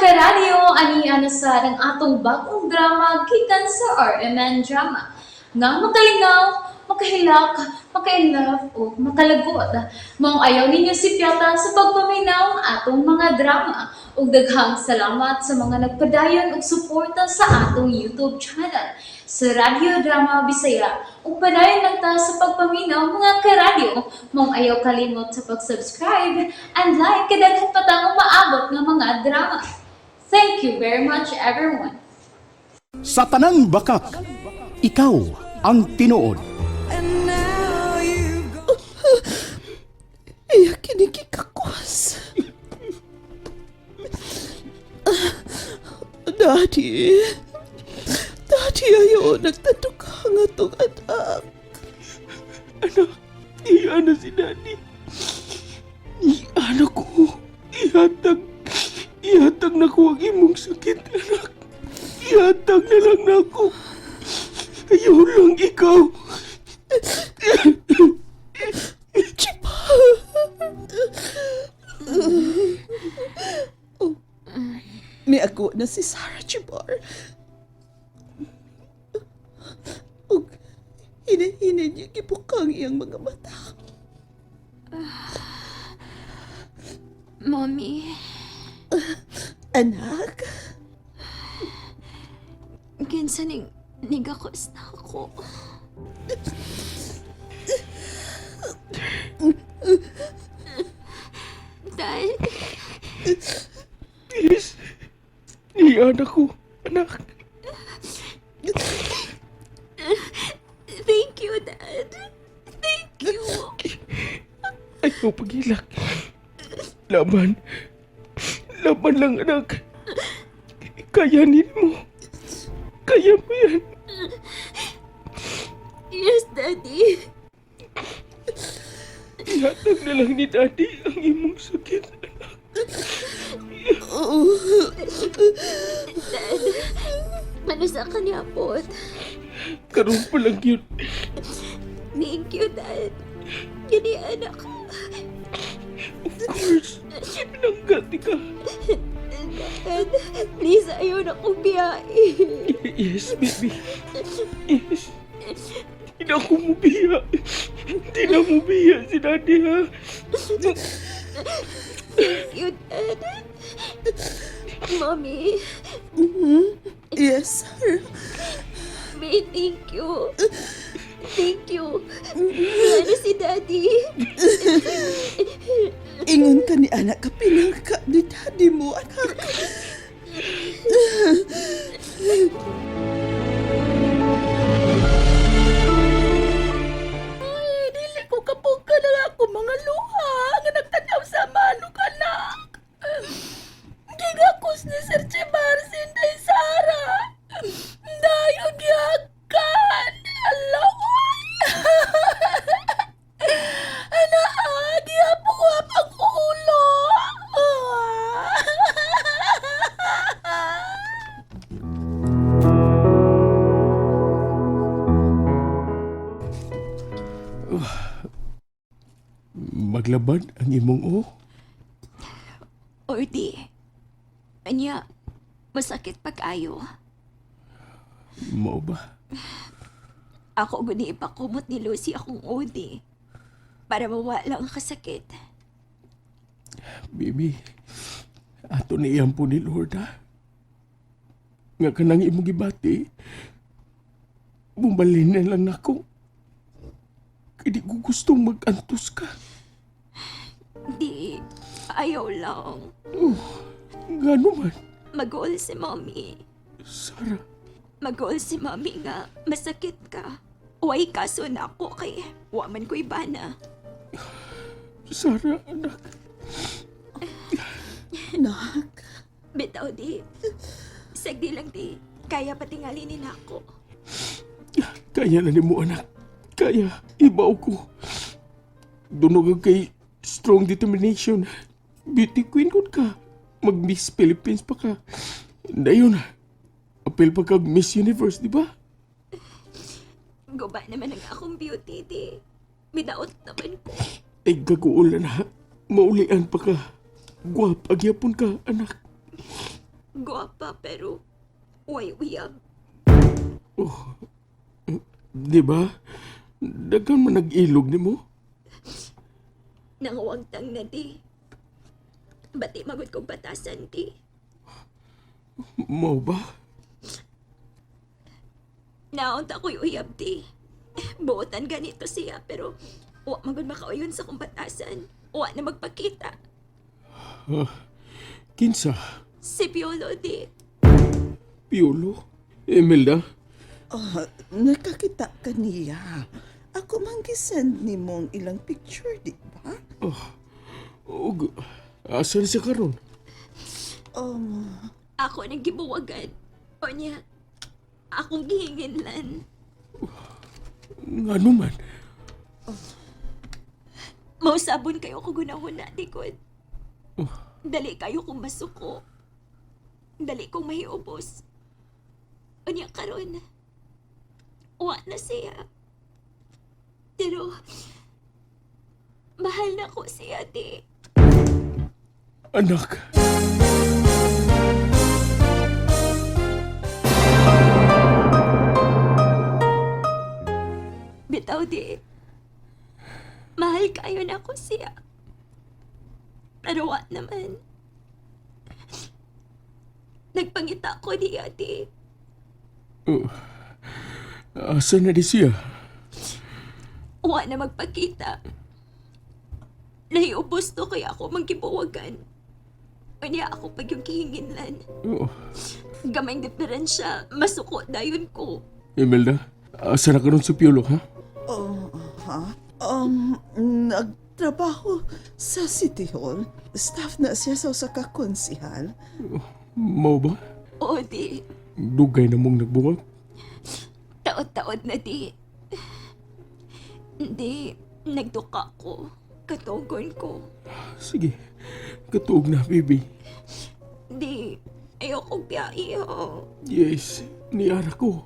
Karadyo, ani na sa ang atong bagong drama gikan sa RMN Drama. Nga makalingaw, makahilak, maka-inlove o makalagot. Maong ayaw ninyo sipyata sa pagpaminaw ang atong mga drama. Ug daghang salamat sa mga nagpadayon og suporta sa atong YouTube channel sa Radyo Drama Bisaya. Ug padayon lang ta sa pagpaminaw, mga karadyo. Maong ayaw kalimot sa pag-subscribe and like kay daghan pa tang umaabot nga mga drama. Thank you very much, everyone. Sa tanang bakak, ikaw ang tinuod. Iya kinikikakwas. Daddy. Daddy, ayaw nagtatukang atong anak. Anak, iya na si Daddy. Iya na ko. Ihatag. Ihatag na ko ang imong sakit, anak. Ihatag na lang na ako. Ayaw lang ikaw. Chipa. Oh, may ako na si Sarah Chibar. Ug hinahina niya gibukang iyang mga mata. Mommy, Anak, kinsa ning nigakos na ako. Dad, Yes. Iya na ko, anak. Thank you, Dad. Thank you. Ayaw pagilak. Laban. Laban lang, anak. Kayanin mo. Kaya mo yan. Yes, Daddy. Ihatag na lang ni Daddy ang imong sakit, anak. Dad, ano sa kanya po? Karoon pa lang yun. Thank you, Dad. Gini, anak. Of course. Pinanggati ka. Dad, please, ayaw na kong biyahe. Yes, baby. Yes. Hindi na ako mubiya. Hindi na mubiya si Daddy, ha? Thank you, Dad. Mommy, Yes, sir. May, thank you. Thank you. Ano si Daddy? Ingon ka ni anak ka pinangka ni daddy mo, anak. Ay, dili ko kapugka na ako mga luha nga nagtanaw sa malo ka na. Gigakos ni Sir Chibar Sinday Sara. Dayon gihakan. Alaw. Ana, gihapuhap ang ulo. Maglaban ang imong o. Ordi, anya, masakit pag-ayo. Mao ba? Ako guni ipakumot ni Lucy akong Odi para mawala ang kasakit. Baby, ato ni iyang po ni Lord, ha? Nga kanang imong gibati, bumalin na lang nako. Kaya di ko gustong mag-antos ka. Di, ayaw lang. Ngano man, Mag-goal si Mommy. Sarah. Mag-goal si Mommy nga, masakit ka. Uway kaso na ako kay waman ko iba na. Sarah, anak. Nak, Bitaw di, sagdi lang di, kaya patingali ni nako. Kaya na nimo, anak. Kaya, ibaw ko. Dunog ang kay strong determination. Beauty queen kun ka. Mag-Miss Philippines pa ka. Dayon, apil pa kag Miss Universe, di ba? Guba naman ang akong beauty di. Midaot naman ko. Ay, gaguulan ha. Maulian pa ka. Guwap, agyapon ka, anak. Guwapa pero way uyab. Di ba? Daghan man nag-ilog nimo. Nangawagtang na di. Bati magod kong batasan di. Mao ba? Naunta ko'y uyab di. Buotan ganito siya pero wa magod makauyon sa kong batasan. Wa na magpakita. Kinsa? Si Piolo di. Piolo? Imelda? Ah, nakakita ka niya. Ako man gisend ni mong ilang picture, di ba? Og, asa na siya karon? Um, Ako nang gibuwagan. O niya, akong gihinginlan. Ngano man? Mausabon kayo ko gunahon na, tikod. Dali kayo kong masuko. Dali kong mahiubos. Unya karon. Wa na siya. Pero, mahal na ko siya, di. Anak. Bitaw, di. Mahal kayo na ko siya. Pero wa naman. Nagpangita ko niya, di. Oh, asa na di siya? Wa na magpakita. Nahiubos to kaya ako manggibuwagan. Unya ako pag yung kihinginlan. Oh, Gamayng diferensya, masuko dayon ko. Imelda, asa na karon si Piolo, ha? Oh, ha? Nagtrabaho sa City Hall. Staff na siya sa usa ka konsihal. Mao ba? Oo di, Dugay na mong nagbuwag. taod-taod na di. Hindi, nagduka ko. Katugon ko. Sige, katuog na, baby. Di, ayoko biyahe oh. Yes, niara ko.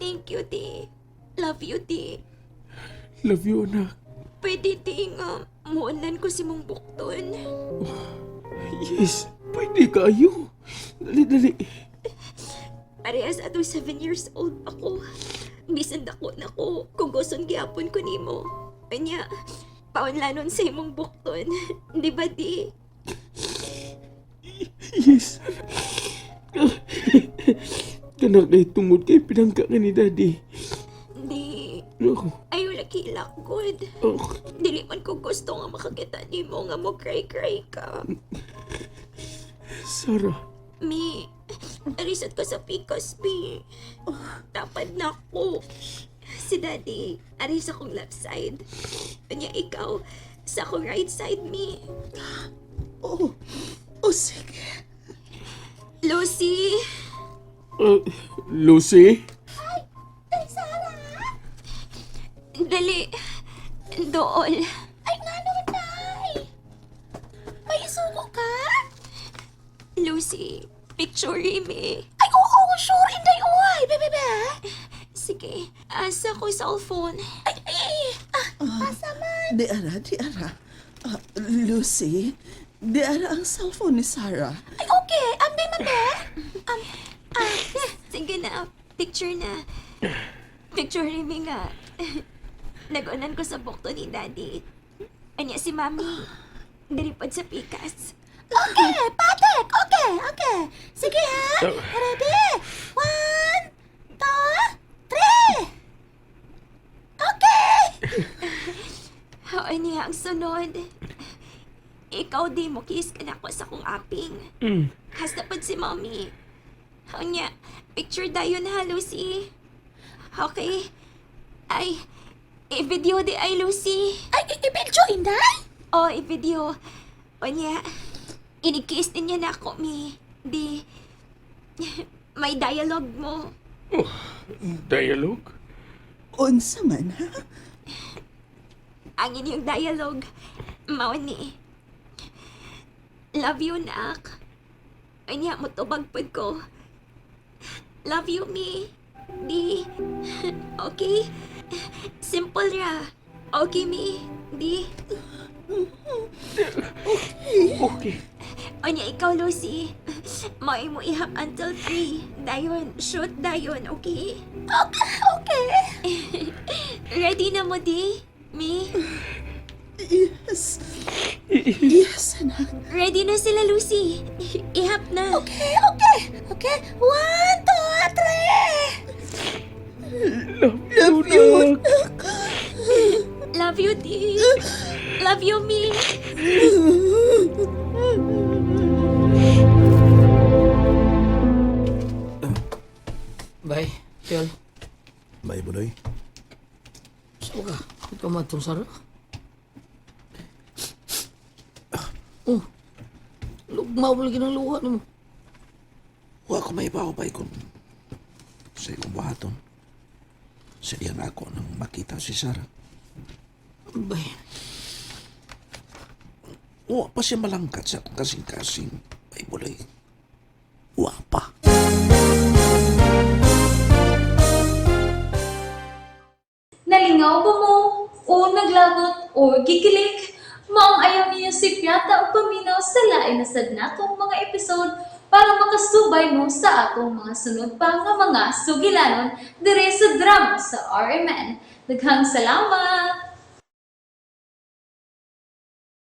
Thank you, di. Love you, di. Love you, anak. Pwede di nga, muunlan ko si mong bukton. Yes, pwede kayo. Dali, dali. Parehas atong 7 years old ako. Bisan dako na ko kung gusto gihapon ko nimo. Anya, paunlanon sa imong bukton. Di ba di? Yes. Kanak na tungod kay pinangka ka ni Daddy. Di, Oh, ayaw lagi good. oh, Dili man ko gusto nga makakita nimo nga mo cry-cry ka. Sarah. Mi, arisat ko sa pikas, mi. Tapad na ako. Si Daddy, aris akong left side. Anya ikaw, sa akong right side, mi. Oh, oh sige. Lucy! Lucy? Dali. Dool. Ay, ngano, Nay? May isugo ka? Lucy, picture me. Ay, oo, sure, inday, uy, bebe, be. Sige, asa ko cellphone. Ay, ay, ay, ah, asa man. Di ara, di ara. Ah, Lucy, di ara ang cellphone ni Sarah. Ay, okay, ambe, mabe. Ah, Sige na, picture na. Picture me nga. Nag-unan ko sa bukto ni Daddy. Anya si Mami. Diripod sa pikas. Okay, patek, okay, okay. Sige ha, ready? One, two, three. Okay. Oo niya ang sunod. Ikaw di mo kiss ka na ako sa kong aping. Hasta pad si Mommy. Unya, picture dayon ha, Lucy. Okay. Ay, i-video di ay, Lucy. Ay, i-video, inday? Oh, i-video. Unya, inikiss din niya na ako, mi. Di, may dialogue mo. Dialogue? Unsa man, ha? Ang inyong dialogue, mao ni. Love you, nak. Unya, mutubag pud ko. Love you, me. Di. Okay? Simple ra. Okay, me. Di. Okay. Unya, ikaw, Lucy. Maoy mo ihap until 3. Dayon, shoot dayon, okay? Okay, okay. Ready na mo, di? Mi? Yes. Yes, anak. Ready na sila, Lucy. Ihap na. Okay, okay. Okay. One, two, three. Love you, anak. Love you, di. Love you, Mi. Bay, Tol. Bay, Budoy. Saan ka? Ikaw matong sara? Oh, lugmaw lagi ng luha nimo. Wa ko may ibaw, bay, kung sa imong buhaton. Sa diyan ako nang makita si Sarah. Bay, Wa pa siya malangkat sa akong kasing-kasing, bay, Budoy. Wa pa. Nalingaw ba mo? O naglagot o gikilig? Maong ayaw niya si Piata o paminaw sa lain na sad natong mga episode para makasubay mo sa atong mga sunod pa nga mga sugilanon dire sa drama sa RMN. Daghang salamat!